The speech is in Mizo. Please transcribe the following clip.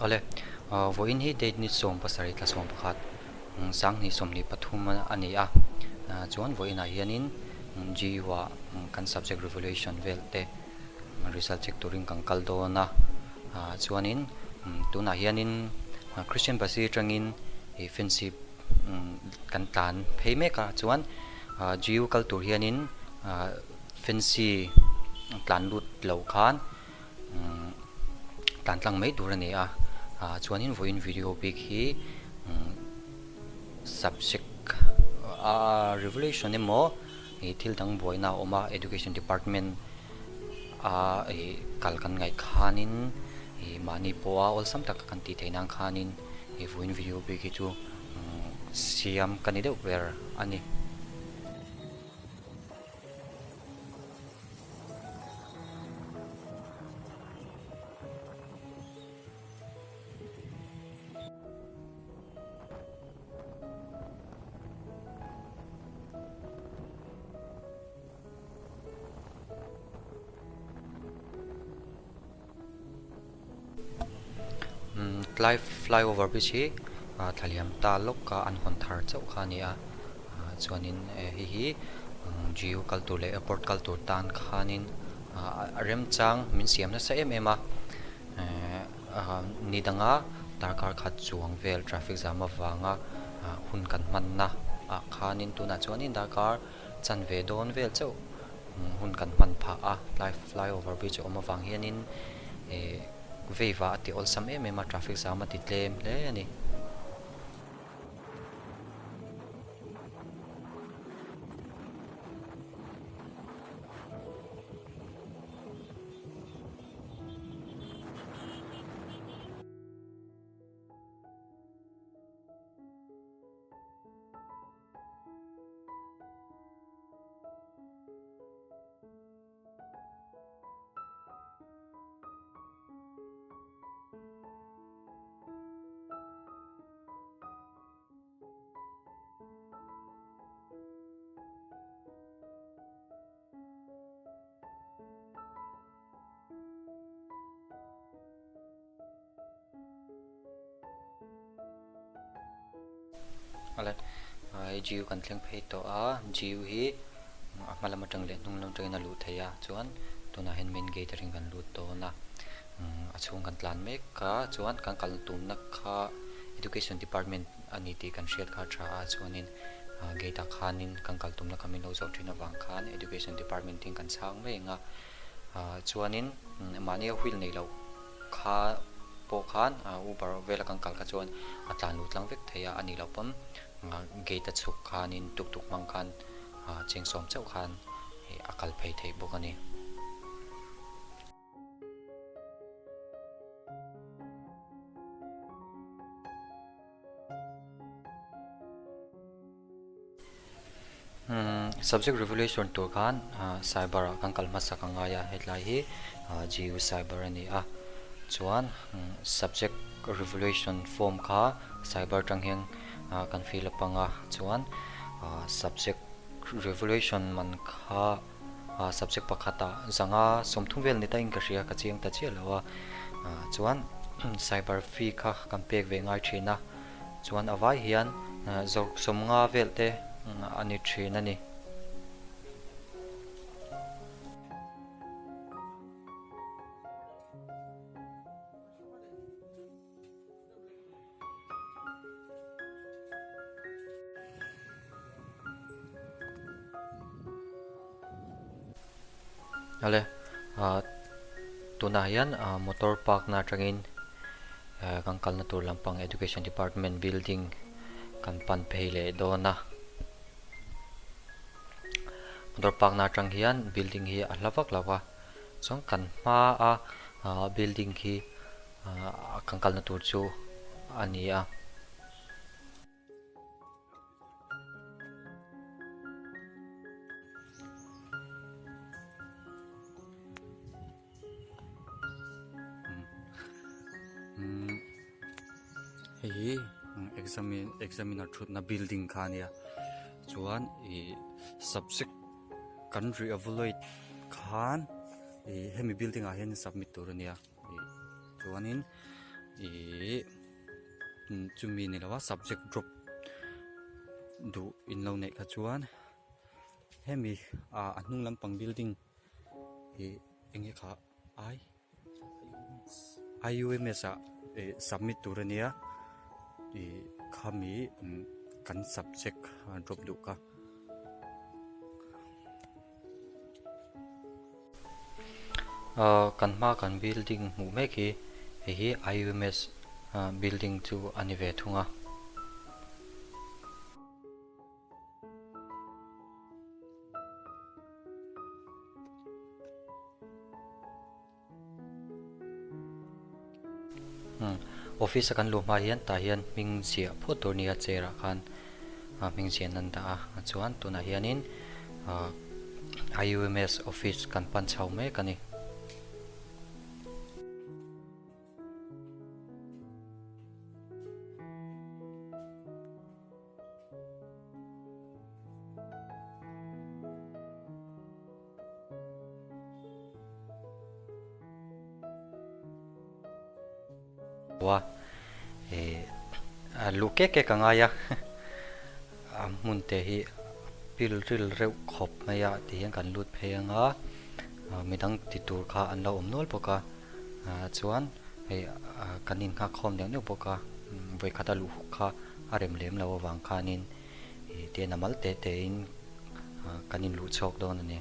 Awle, vawiin hi date ni 17 thla 11 2023 a ni a, chuan vawiinah hianin GU ah kan subject revaluation vel te result check turin kan kal dawn a, chuanin tunah hianin Christian Basi atangin ih fancy kan tlan phei mek a, chuan GU kal tur hianin fancy tlan lut lo khan. Tlan tlang mai tur a ni a, ah chuanin vawiin video bik hi subject ah revolution emaw ih thil dang buaina a awm a education department a ih kal kan ngaih khanin ih mahni pawha awlsam taka kan tih theih nan khanin ih vawiin video bik hi chu siam ka ni deuh ber a ni. Tlai flyover bridge hi thlaliam ta lawk a an hawn thar chauh kha a ni a chuanin hei hi G U kal tur leh airport kal tur tan khanin a remchang min siam nasa em em a ni danga darkar khat chuang vel traffic jam avanga hun kan hmanna ah khanin tunah chuanin darkar chanve dawn vel chauh hun kan hman phah a tlai flyover bridge a awm avang hianin eh veiva a ti awlsam em em a traffic jam a ti tlem hle a ni. Awle hei G_U kan thleng phei tawh a G_U hi a hma lam atang leh hnung lam atangin a luh theih a chuan tunah hian main gate atangin kan lut dawn a a chhung kan tlan mek a chuan kan kal tumna kha education department a ni tih kan hriat kha a tha a chuanin gate ah khanin kan kal tumna kha min lo zawh thin avang khan education department in kan chhang mai ang a chuanin mahnia wheel neih loh kha pawh khan uber vela kan kal kha chuan a tlan luh tlang vek thei a a nih loh pawn gate a chhuk khanin tuk tuk hmang khan cheng sawm chauh khan a kal phei theih bawk a ni. Subject revolution tur khan cyber ah kan kal hmasak a ngai a hetlai hi GU cyber a ni a chuan subject revolution form kha cyber atang hian kan fill up ang a chuan subject revolution man kha subject pakhatah zanga 30 vel ni tain ka hria ka chiang ta chiah lo a chuan cyber fee kha kan pek ve ngai thin a. Chuan a vai hian zawrh 50 vel te a ni thin a ni. Awle tunah hian motor park na atangin kan kalna tur lampang education department building kan pan phei leh dawn a motor park na atang hian building hi a hla vak lo a chuan kan hma a building hi kan kalna tur chu a ni a. Hei hi examiner thutna building kha a nia chuan ih subject kan re-evaluate khan ih hemi building ah hian submit tur a nia ih chuanin. Ih chumi ni lova subject drop duh in lo neih kha chuan hemi ah a hnung lampang building ih eng nge kha I IUMS ah ih submit tur a nia ih khami kan subject drop duh kha. Ahh kan hma kan building hmuh mek hi hei hi IUMS building chu a ni ve thung a. Office a kan luh hma hian tah hian hming ziah phawt tur nia chair ah khan hming ziah an dah a chuan tunah hianin ahh IUMS office kan pan chho mek a ni. A eh luh kek kek a ngai a a hmun te hi pil ril reuh khawp mai a ti hian kan lut phei ang a midang ti tur kha an lo awm nual bawk a chuan hei kan innghak khawm neuh neuh bawk a vawikhat a luh huk kha a rem lem lo avang khanin ih tian a mal te te in kan inluh chhuak dawn a ni.